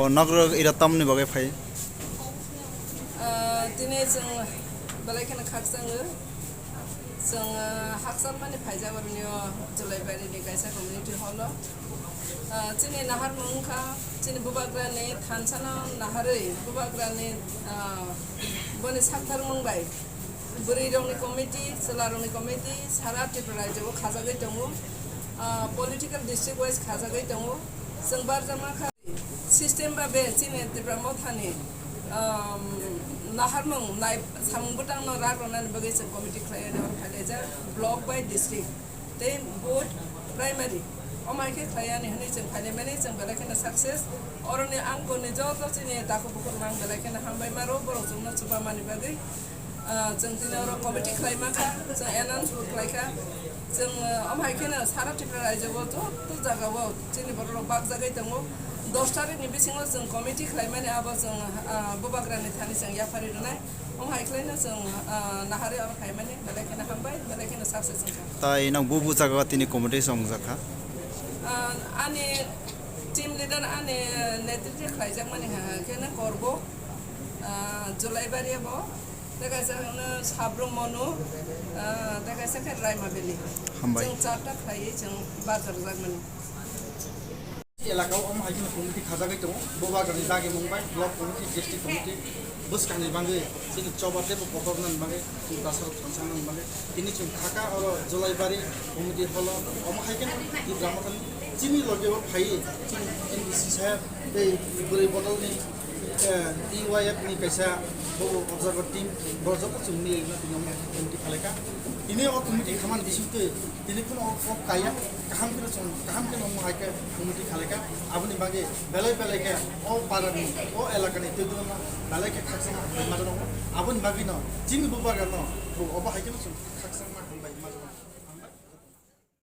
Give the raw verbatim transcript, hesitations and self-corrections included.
Nokro ira tamni bagwi phai? Ah, tini chwng belai kheno khakchango. Chwng, ah, hakchalmani phaijak oro nio Julaibari ni kaisa community hall o. Ah, chini naharmung wngkha, chini bubagrani thansano naharwi, bubagrani, ah, boni sakthangmung bai bwrwi rokni committee, chwla rokni committee, sara Tripura rajyo o khajagwi tongo. Ah, political district wise khajagwi tongo. Chwng barjak mankha. System ba be chini Tipra Mothani, um, naharmung nai samung bwtangno rak rwnani bagwi chwng committee khlaiwi oro phailaijak, block by district tei board primary. Omo hai khe khlaiani hwnwi chwng phailaimani chwng belai kheno success. Oroni ang boni joto chini takhuk bukhuk mang belai kheno hambai maro, borok chwngno chubamani bagwi. Ah, chwng tini oro committee khlai mankha, chwng announce bo khlai kha. Chwng, ah, omo hai kheno sara Tripura rajyo o joto jaga o chini borok rok bakjagwi tongo. Dos tarikh ni bisingo chwng committee khlaimani abo chwng, ah, bubagrani thani chwng yapharwi rwnai. Omo hai khlaino chwng, ah, naharwi oro phaimani belai kheno hambai, belai kheno success wngkha. Tai nang bubu jaga o tini committee songjakha? Ah, ani team leader ani netritwi khlaijakmani ha, ha kheno Korbo, ah, Julaibari bo. Tei kaisa hwnkhe Sabrum Monu, ah, tei kaisa khe Raima Valley. Hambai. Chwng charta khlaiwi chwng barjak jakmani. Elaka o omo hai kheno committee khajagwi tongo. Bubagrani dagi mung bai block committee, district committee bwskangni bagwi chini choba teibo kotornani bagwi chini bwsarok thangsangnani bagwi tini chwng khaka oro Julaibari committee hall o omo hai kheno Tipra Mothani chini loge o phaiwi chini M D C saheb tei bwrwi bodolni Eh, T Y F ni kaisa bobo observer team, borok joto chwng mili no tini omo hai committee khalai kha. Tini o committee khamani bisingtwi tini kheno o, o kaya kaham kheno chwng, kaham kheno omo hai khe committee khalai kha. Aboni bagwi belai belai khe o para ni, o elaka ni twi twi no belai khe khakchangma hambai ma jano. Aboni bagwi no chini bubagra no bo obo hai kheno chwng